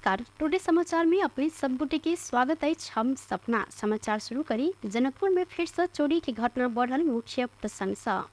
नमस्कार, टुडे समाचार में अपने सब गोटे के स्वागत अछि। हम सपना समाचार शुरू करी। जनकपुर में फिर से चोरी के घटना बढ़ल मुख्य प्रसंग सँ।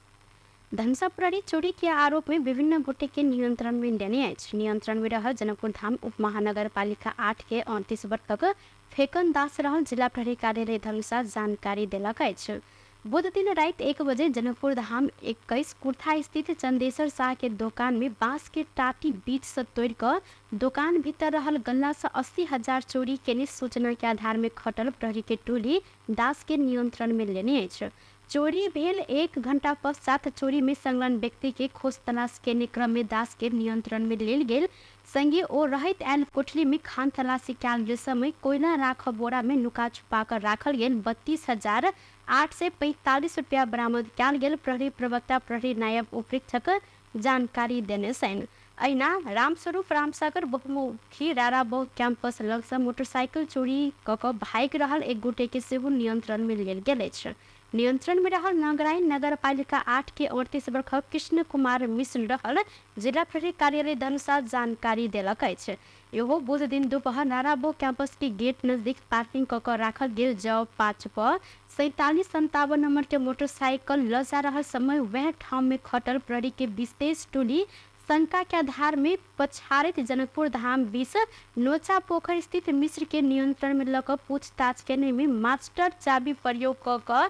धनुषा प्रहरी चोरी के आरोप में विभिन्न गोटे के नियंत्रण में लेने अछि। नियंत्रण में रहल जनकपुर धाम उप महानगरपालिका 8 के 38 वर्षक फेकन दास रहल जिला प्रहरी कार्यालय धनुषा जानकारी देलक अछि। बुध दिन राति 1 बजे जनकपुर धाम 21 कुर्था स्थित चंदेश्वर शाह के दोकान में बांस के टाटी बीच से तोड़ कऽ दोकान भीतर रहल गल्ला से 80,000 चोरी केने सूचना के आधार में खटल प्रहरी के टोली दास के नियंत्रण में लेने अछि। चोरी भेल 1 घंटा पश्चात चोरी में संलग्न व्यक्ति के खोज तलाश केने क्रम में दास के नियंत्रण में लेल गेल। संगे ओ रहैत आयल कोठली में खान तलाशी कयल गेल समय कोयला राख बोरा में नुका छुपा कऽ राखल गेल 32,845 रुपया बरामद कयल गेल प्रहरी प्रवक्ता प्रहरी नायब उपरीक्षक जानकारी देने छनि। अहिना रामस्वरूप रामसागर बहुमुखी राराबौ कैंपस लगसँ मोटरसाइकिल चोरी कऽ कऽ भागि रहल एक गोटेके सेहो नियंत्रणमे लेल गेल अछि। नियंत्रणमे रहल नगराइन नगरपालिका 8 के 38 बरखक कृष्ण कुमार मिश्र रहल जिला प्रहरी कार्यालय धनुषा जानकारी देलक अछि। इहो बुध दिन दुपहर नाराबो कैंपस के गेट नजदीक पार्किंग कऽ कऽ राखल गेल ज 5 प 4757 नंबर के मोटरसाइकिल ल जा रहल समय वएह ठाम में खटल प्रहरी के विशेष टोली शंका के आधार में पछाड़ैत जनकपुर धाम बीस नोचा पोखर स्थित मिश्र के नियंत्रण में लऽ कऽ पूछताछ केने में मास्टर चाबी प्रयोग कऽ कऽ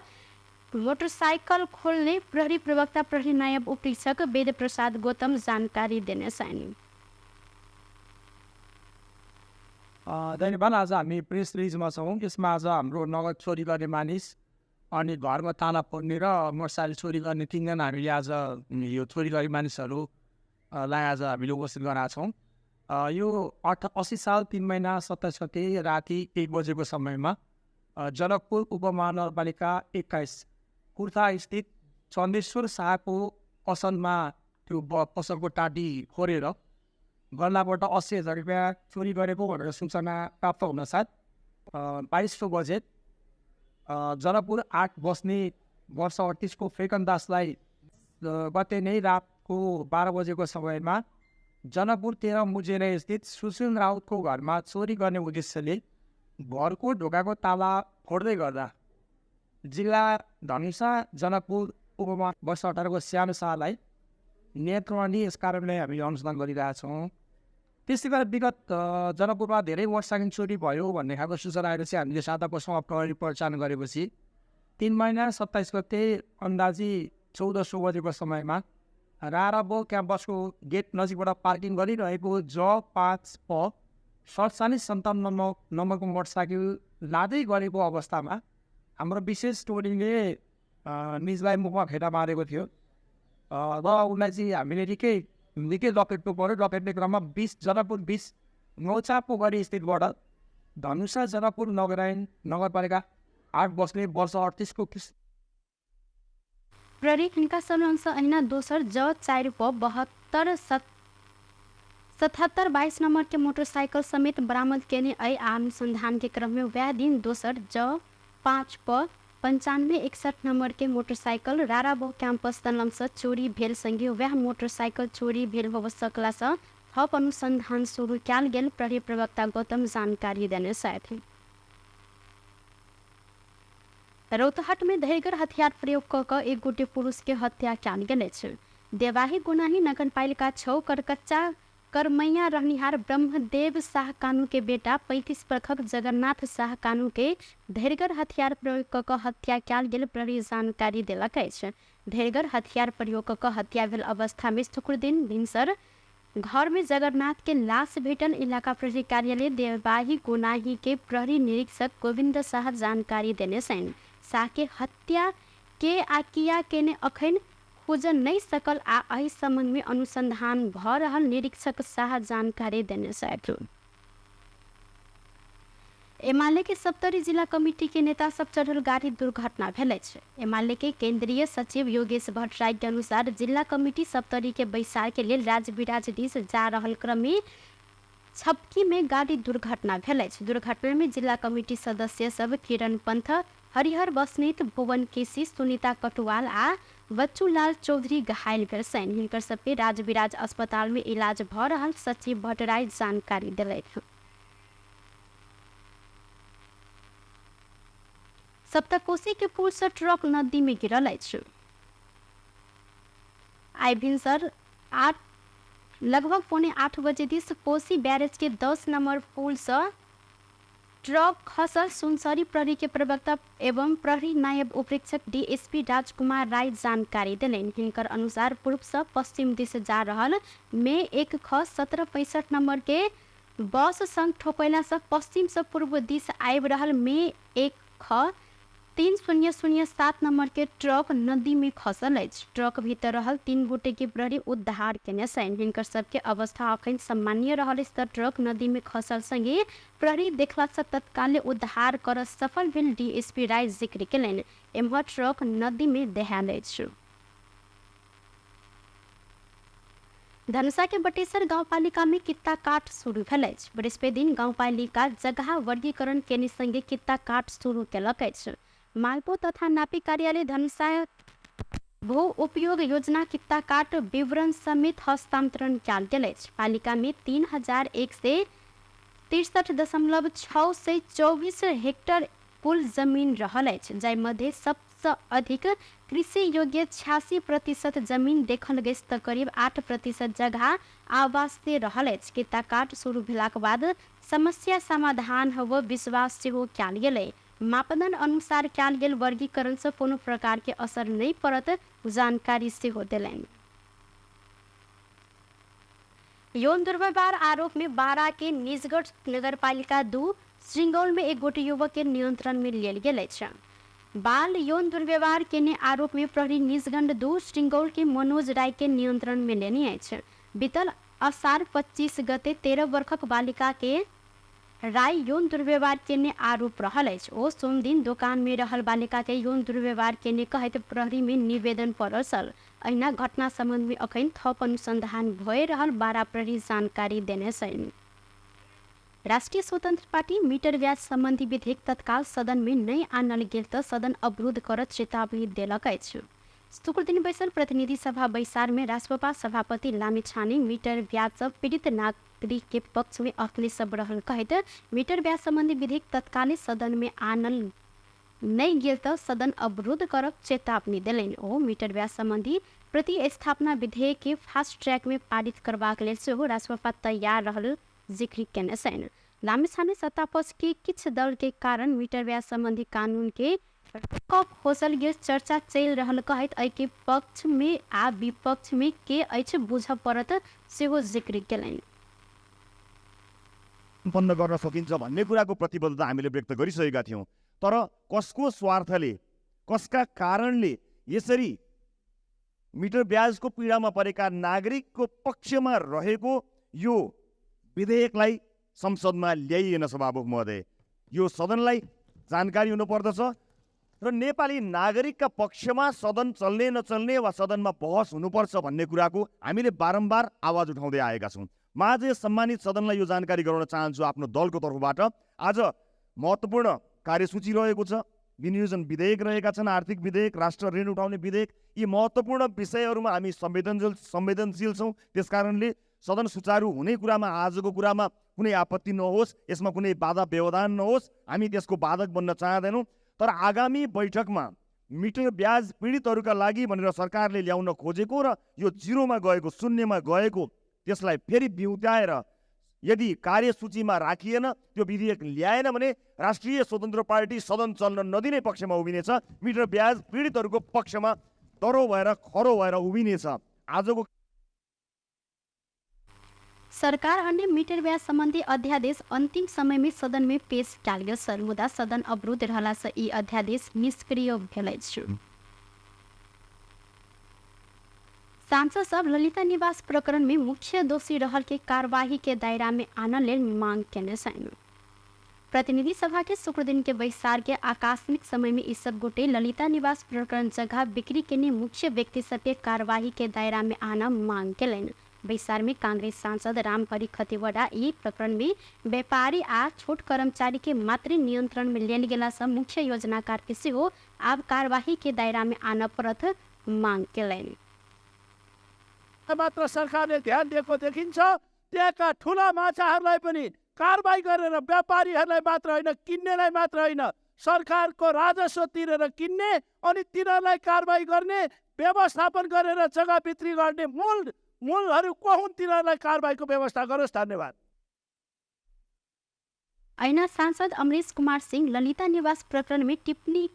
मोटरसाइकिल खोलने प्रहरी प्रवक्ता प्रहरी नायब उपरीक्षक वेद प्रसाद गौतम जानकारी देने छनि। धन्यवाद। आज हामी प्रेस रिलिजमा छौँ। यसमा आज हाम्रो नगद चोरी गर्ने मानिस अनि घरमा ताला फोड्ने र मोटरसाइकल चोरी गर्ने 3जना हामीले आज यो चोरी गर्ने मानिसहरूलाई आज हामीले उपस्थित गराएको छौँ। यो 80 साल 3 महिना 27 गते राति 1 बजेको समयमा जनकपुर उपमहानगरपालिका 21 कुर्था स्थित चन्देश्वर शाहको पसलमा त्यो पसलको टाटी फोरेर गल्लाबाट 80,000 रुपियाँ चोरी गरेको भनेर सूचना प्राप्त हुनसाथ 22 बजे जनकपुर 8 बस्ने वर्ष 38 को फेकन दासलाई गते नै रातको 12 बजेको समयमा जनकपुर 13 मुजेरे स्थित सुशील राउतको घरमा चोरी गर्ने उद्देश्यले घरको ढोकाको ताला फोड्दै गर्दा जिल्ला धनुषा जनकपुर उपमा वर्ष 18 को श्याम शाहलाई नियन्त्रणमा लिई यस कारणले हामी अनुसन्धान गरिरहेका छौँ। त्यसै गरी विगत जनकपुरमा धेरै मोटरसाइकल चोरी भयो भन्ने खालको सूचना आएपछि हामीले साताकोषमा प्रहरी पहिचान गरेपछि 3 महिना 27 गते अन्दाजी 1400 बजेको समयमा राराबो क्याम्पसको गेट नजिकबाट पार्किङ गरिरहेको ज 5 प 4757 नम्बरको मोटरसाइकल लाँदै गरेको अवस्थामा हाम्रो विशेष टोलीले निजलाई मुखमा फेटा मारेको थियो र उसलाई चाहिँ हामीले निकै निकै लपेट्नु पऱ्यो। लपेट्ने क्रममा जनकपुर 20 नौचा पोखरी स्थितबाट धनुषा जनकपुर नगरायण नगरपालिका 8 बस्ने वर्ष 38 को किस प्रहरी हिनका संलग्न अहिना दोसर ज 4 प 72 77 22 नंबर के मोटरसाइकिल समेत बरामद केने अय अनुसंधान के क्रम में वह दिन दोसर ज 5 प 95 61 नंबर के मोटरसाइकिल राराबो कैंपस तलम से चोरी भेल संगे वह मोटरसाइकिल चोरी भेल होब सकला से थप अनुसंधान शुरू कयल गेल प्रहरी प्रवक्ता गौतम जानकारी देने छथि। रौतहट में धैगर हथियार प्रयोग कऽ कऽ एक गोटे पुरुष के हत्या कयल गेल अछि। देवाही गुनाही नगरपालिका 6 करकच्चा करमैया रहनिहार ब्रह्मदेव शाह कानू के बेटा 35 बरखक जगन्नाथ शाह कानू के धैरगर हथियार प्रयोग कऽ कऽ हत्या कयल गेल प्रहरी जानकारी देलक अछि। धैरगर हथियार प्रयोग कऽ कऽ हत्या भेल अवस्था में शुक्रदिन भिनसर घर में जगन्नाथ के लाश भेटल इलाका प्रहरी कार्यालय देवाही गोनाही के प्रहरी निरीक्षक गोविंद शाह जानकारी देने छनि। शाह के हत्या के आ किया केने अखन खोजल नहि सकल आ एहि संबंध में अनुसंधान भऽ रहल निरीक्षक शाह जानकारी देने छथि। एमाले के सप्तरी जिला कमिटी के नेता सब चढ़ल गाड़ी दुर्घटना भेल अछि। एमाले के केंद्रीय सचिव योगेश भट्टराई के अनुसार जिला कमिटी सप्तरी के बैसार के लेल राजविराज दिस जा रहल क्रम में छपकी में गाड़ी दुर्घटना भेल अछि। दुर्घटना में जिला कमिटी सदस्य सब किरण पंथ, हरिहर बस्नेत, भुवन केसी, सुनीता कटुवाल आ बच्चूलाल चौधरी घायल भेल छनि। हिनकर सबके राजविराज अस्पताल में इलाज भऽ रहल सचिव भट्टराई जानकारी देलथि। सप्तकोशी के पुल से ट्रक नदी में गिरल अछि। आइ भिनसर लगभग 7:45 बजे दिस कोसी बैरेज के 10 नंबर पुल से ट्रक खसल सुनसरी प्रहरी के प्रवक्ता एवं प्रहरी नायब उपरीक्षक डीएसपी राजकुमार राय जानकारी देलनि। हिनकर अनुसार पूर्व से पश्चिम दिस जा रहल मे 1 ख 1765 नंबर के बस संग ठोकैला से पश्चिम से पूर्व दिस आबि रहल मे 1 ख 3007 नंबर के ट्रक नदी में खसल अछि। ट्रक भीतर रहल 3 गोटे के प्रहरी उद्धार केने छनि। हिनकर सबके अवस्था अखन सामान्य रहल अछि त ट्रक नदी में खसल संगे प्रहरी देखला से तत्काले उद्धार कर सफल भेल डीएसपी राय जिक्र केलनि। एम्हर ट्रक नदी में दहायल अछि। धनुषा के बटेसर गाउँपालिका में कित्ता काट शुरू भेल अछि। बृहस्पति दिन गाउँपालिका जगह वर्गीकरण केने संगे कित्ता काट शुरू केलक अछि। मालपो तथा नापी कार्यालय धनुषा भू उपयोग योजना कित्ता काट विवरण समेत हस्तांतरण कयल गेल अछि। पालिका में 3163.624 हेक्टर कुल जमीन रहल अछि, जाहि मध्ये सबसँ अधिक कृषि योग्य 86% जमीन देखल गेल त करीब 8% जगह आवासीय रहल अछि। कित्ता काट शुरू भेलाक बाद समस्या समाधान होब विश्वास सेहो कयल गेलै। मापदंड अनुसार कयल गेल वर्गीकरण से कोनो प्रकार के असर नहीं पड़त जानकारी सेहो देलनि। यौन दुर्व्यवहार आरोप में बारा के निजगढ़ नगरपालिका 2 श्रृंगौल में एक गोटे युवक के नियंत्रण में लेल गेल अछि। बाल यौन दुर्व्यवहार केने आरोप में प्रहरी निजगंड 2 श्रृंगौल के मनोज राय के नियंत्रण में लेने अछि। बीतल असार 25 गते 13 वर्षक बालिका के राय यौन दुर्व्यवहार केने आरोप रहल अछि। ओ सोमदिन दोकान में रहल बालिका के यौन दुर्व्यवहार केने कहैत प्रहरी में निवेदन पड़ल छल। अहिना घटना सम्बन्ध में अखन थप अनुसंधान भए रहल बारा प्रहरी जानकारी देने छनि। राष्ट्रिय स्वतंत्र पार्टी मीटर ब्याज सम्बन्धी विधेयक तत्काल सदन में नहि आनल गेल त सदन अवरुद्ध करत चेतावनी देलक अछि। शुक्र दिन बैसल प्रतिनिधि सभा बैसार में रासपा सभापति लामिछाने मीटर ब्याज से पीड़ित नागरिक के पक्ष में अखले सब रहल कहैत मीटर ब्याज सम्बन्धी विधेयक तत्काले सदन में आनल नहि गेल त सदन अवरुद्ध करब चेतावनी देलनि। ओ मीटर ब्याज सम्बन्धी प्रतिस्थापना विधेयक के फास्ट ट्रैक में पारित करबाक लेल सेहो रासपा तैयार रहल जिक्र केने छनि। लामिछाने सत्तापक्ष के किछ दल के कारण मीटर ब्याज सम्बन्धी कानून के कप खोसल गेल चर्चा चलि रहल कहैत एहि के पक्ष में आ विपक्ष में के अछि बुझ पड़त सेहो जिक्र केलनि। सम्पन्न गर्न सकिन्छ भन्ने कुराको प्रतिबद्धता हामीले व्यक्त गरिसकेका थियौँ, तर कसको स्वार्थले कसका कारणले यसरी मिटर ब्याजको पीडामा परेका नागरिकको पक्षमा रहेको यो विधेयकलाई संसदमा ल्याइएन। सभामुख महोदय, यो सदनलाई जानकारी हुनुपर्दछ र नेपाली नागरिकका पक्षमा सदन चल्ने नचल्ने वा सदनमा बहस हुनुपर्छ भन्ने कुराको हामीले बारम्बार आवाज उठाउँदै आएका छौँ। म आज यस सम्मानित सदनलाई यो जानकारी गराउन चाहन्छु आफ्नो दलको तर्फबाट। आज महत्त्वपूर्ण कार्यसूची रहेको छ, विनियोजन विधेयक रहेका छन्, आर्थिक विधेयक, राष्ट्र ऋण उठाउने विधेयक, यी महत्त्वपूर्ण विषयहरूमा हामी संवेदनशील छौँ। त्यसकारणले सदन सुचारू हुने कुरामा आजको कुरामा कुनै आपत्ति नहोस्, यसमा कुनै बाधा व्यवधान नहोस्, हामी त्यसको बाधक बन्न चाहँदैनौँ। तर आगामी बैठकमा मिटर ब्याज पीडितहरूका लागि भनेर सरकारले ल्याउन खोजेको र यो जिरोमा गएको, शून्यमा गएको त्यसलाई फेरि बिउताएर यदि कार्यसूचीमा राखिएन, त्यो विधेयक ल्याएन भने राष्ट्रिय स्वतन्त्र पार्टी सदन चल्न नदिने पक्षमा उभिनेछ, मिटर ब्याज पीडितहरूको पक्षमा दह्रो भएर खरो भएर उभिनेछ। आजको सरकार अन्य मीटर ब्याज सम्बन्धी अध्यादेश अन्तिम समय में सदन में पेश कयल गेल छल, मुदा सदन अवरुद्ध रहला से ई अध्यादेश निष्क्रिय भेल अछि। सांसद सब ललिता निवास प्रकरण में मुख्य दोषी रहल के कार्यवाही के दायरा में आनल लेल मांग केने छनि। प्रतिनिधि सभा के शुक्र दिन के बैसार के आकस्मिक समय में ई सब गोटे ललिता निवास प्रकरण जगह बिक्री केने मुख्य व्यक्ति सबके कार्यवाही के दायरा में आना मांग केलनि। बैसार में कांग्रेस सांसद रामहरि खतिवड़ा ई प्रकरण में व्यापारी आ छोट कर्मचारी के मात्र नियंत्रण में लेल गेला से मुख्य योजनाकार के सेहो आब कार्यवाही के दायरा में आनऽ पड़त मांग केलनि। मात्र सरकारले ध्यान दिएको देखिन्छ, त्यहाँका ठुला माछाहरूलाई पनि कारबाही गरेर व्यापारीहरूलाई मात्र होइन, किन्नेलाई मात्र होइन, सरकारको राजस्व तिरेर किन्ने अनि तिनीहरूलाई कारबाही गर्ने, व्यवस्थापन गरेर जग्गा बिक्री गर्ने मूलहरू को हुन्, तिनीहरूलाई कारबाहीको व्यवस्था गरोस्। धन्यवाद। ऐना सांसद अमरेश कुमार सिंह ललिता निवास प्रकरण में टिप्पणी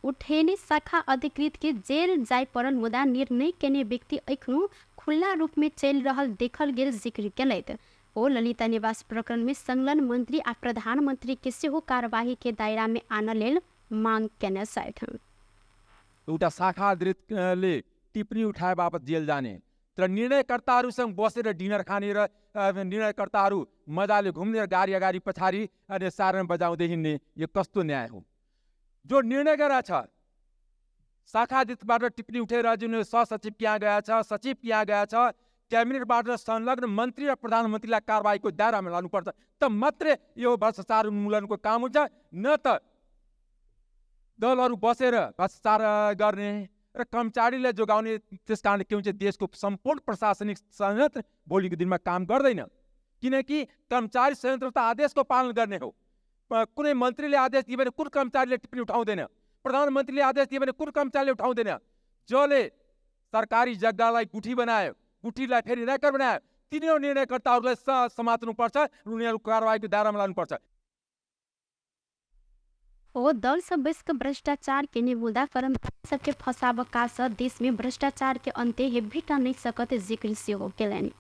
उठेने शाखा अधिकृत के जेल जाय पड़ल मुदा निर्णय केने व्यक्ति एखनो खुला रूप में चलि रहल देखल गेल जिक्र केलथि। ओ ललिता निवास प्रकरण में संलग्न मंत्री आ प्रधानमंत्री के सेहो कार्यवाही के दायरा में आनऽ लेल मांग केने छथि। एउटा शाखा अधिकृतले टिप्पणी उठाए बापत जेल जाने, तर निर्णयकर्ताहरूसँग बसेर डिनर खाने र निर्णयकर्ताहरू मजाले घुम्ने र गाडी अगाडि पछाडि अनि सारन बजाउँदै हिँड्ने, यो कस्तो न्याय हो? जो निर्णय गरेको छ, शाखा अधिकृतबाट टिप्पणी उठेर जुन सहसचिव कहाँ गएछ, सचिव कहाँ गएछ, क्याबिनेटबाट संलग्न मन्त्री र प्रधानमन्त्रीलाई कारबाहीको दायरामा लानुपर्छ त मात्रै यो भ्रष्टाचार उन्मूलनको काम हुन्छ। न त दलहरू बसेर भ्रष्टाचार गर्ने र कर्मचारीलाई जोगाउने, त्यस कारणले के हुन्छ, देशको सम्पूर्ण प्रशासनिक संयन्त्र भोलिको दिनमा काम गर्दैन, किनकि कर्मचारी संयन्त्र त आदेशको पालन गर्ने हो। कुनै मन्त्रीले आदेश दियो भने कुन कर्मचारीले टिप्पणी उठाउँदैन, प्रधानमन्त्रीले आदेश दियो भने कुन कर्मचारीले उठाउँदैन। जसले सरकारी जग्गालाई गुठी बनायो, गुठीलाई फेरि रेकर्ड बनायो, तिनीहरू निर्णयकर्ताहरूलाई समात्नुपर्छ, उनीहरू कारवाहीको दायरामा लानुपर्छ। ओ दल सब बैसक भ्रष्टाचार के मुद्दा कर्मचारी सबके फसाबका सँ देश में भ्रष्टाचार के अन्त्य हेभिटा नहीं सकत जिक्र सेहो केलनि।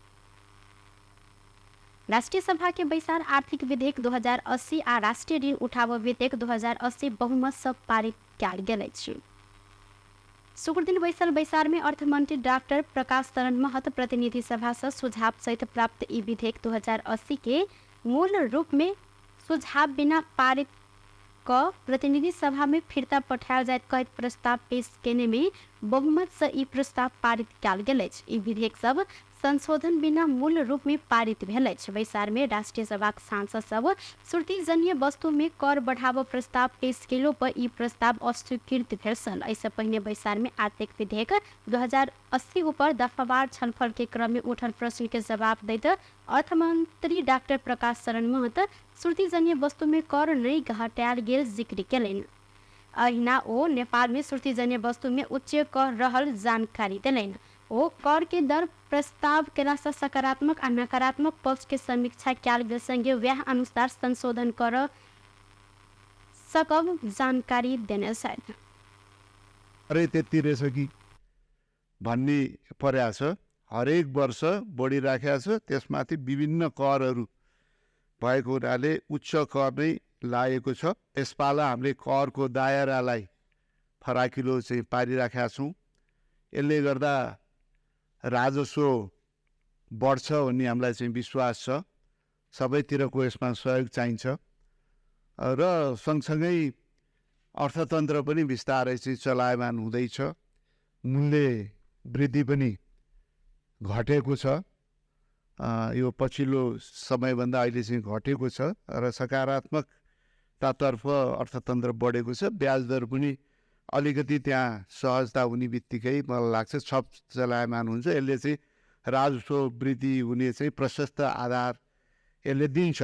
राष्ट्रिय सभा के बैसार आर्थिक विधेयक 2080 आ राष्ट्रिय ऋण उठाव विधेयक 2080 बहुमत सँ पारित कयल गेल अछि। शुक्रदिन बैसल बैसार में अर्थमंत्री डाक्टर प्रकाश शरण महत प्रतिनिधि सभा सँ सुझाव सहित प्राप्त ई विधेयक 2080 के मूल रूप में सुझाव बिना पारित क प्रतिनिधि सभा में फिर्ता पठायल जाइत कहैत प्रस्ताव पेश केने में बहुमत सँ ई प्रस्ताव पारित कयल गेल अछि। ई विधेयक सब संशोधन बिना मूल रूप में पारित भेल अछि। बैसार में राष्ट्रिय सभाक सांसद सब सुर्तीजन्य वस्तु में कर बढ़ाव प्रस्ताव पेश केलो पर ई प्रस्ताव अस्वीकृत भेल छल। एहिसँ पहिने बैसार में आर्थिक विधेयक 2080 ऊपर दफावार छलफल के क्रम में उठल प्रश्न के जवाब दैत अर्थमंत्री डाक्टर प्रकाश शरण महत सुर्तीजन्य वस्तु में कर नहि घटायल गेल जिक्र केलनि। अहिना ओ नेपाल में सुर्तीजन्य वस्तु में उच्च कर रहल जानकारी देलनि। ओ कर के दर प्रस्ताव केलासँ सकारात्मक आ नकारात्मक पक्ष के समीक्षा कयल गेल संगे वएह अनुसार संशोधन कर सकब जानकारी देने छथि। अरे त्यति रहेछ कि भन्ने परेको छ, हरेक वर्ष बढिराखेको छ। त्यसमाथि विभिन्न करहरू भएको हुनाले उच्च कर नै लागेको छ। यसपाला हामीले करको दायरालाई फराकिलो चाहिँ पारिराखेका छौँ। यसले गर्दा राजस्व बढ्छ भन्ने हामीलाई चाहिँ विश्वास छ। सबैतिरको यसमा सहयोग चाहिन्छ र सँगसँगै अर्थतन्त्र पनि बिस्तारै चाहिँ चलायमान हुँदैछ। मूल्य वृद्धि पनि घटेको छ, यो पछिल्लो समयभन्दा अहिले चाहिँ घटेको छ र सकारात्मकतातर्फ अर्थतन्त्र बढेको छ। ब्याज दर पनि अलिकति त्यहाँ सहजता हुने बित्तिकै मलाई लाग्छ छप चलायमान हुन्छ। यसले चाहिँ राजस्व वृद्धि हुने चाहिँ प्रशस्त आधार यसले दिन्छ।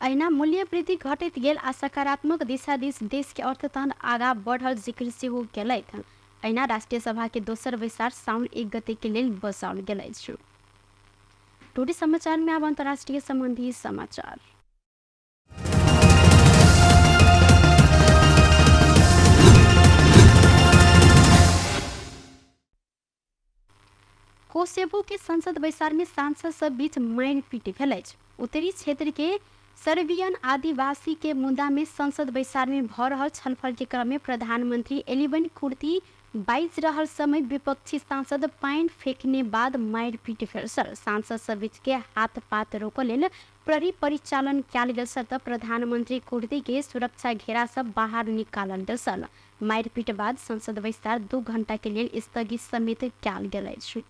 अहिना मूल्य वृद्धि घटैत गेल आ सकारात्मक दिशा दिस देश के अर्थतन्त्र आगा बढ़ल जिक्र सेहो केलथि। अहिना राष्ट्रिय सभा के दोसर बैसार साउन 1 गते के लेल बसाओल गेल अछि। टुडे समाचार में आब अंतर्राष्ट्रीय संबंधी समाचार। कोसेबो के संसद बैसार में सांसद सब बीच मारिपीट भेल अछि। उत्तरी क्षेत्र के सर्बियन आदिवासी के मुद्दा में संसद बैसार में भ रहल छलफल के क्रम में प्रधानमंत्री एलिवन कुर्ती बाजि रहल समय विपक्षी सांसद पानि फेंकने बाद मारिपीट भेल छल। सांसद सब बीच के हाथ पात रोकऽ लेल प्रहरी परिचालन कयल गेल छल तऽ प्रधानमंत्री कुर्ती के सुरक्षा घेरा सब बाहर निकालल गेल छल। मारिपीट बाद संसद बैसार 2 घंटा के लेल स्थगित समेत कयल गेल अछि।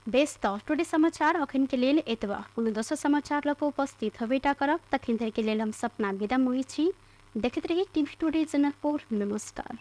बेस त टुडे समाचार अखन के लेल एतबा। कोनो दोसर समाचार लऽ कऽ उपस्थित हेबेटा करब, तखन धरि के लेल हम सपना विदा मङ्गै छी। देखैत रही टीवी टुडे जनकपुर। नमस्कार।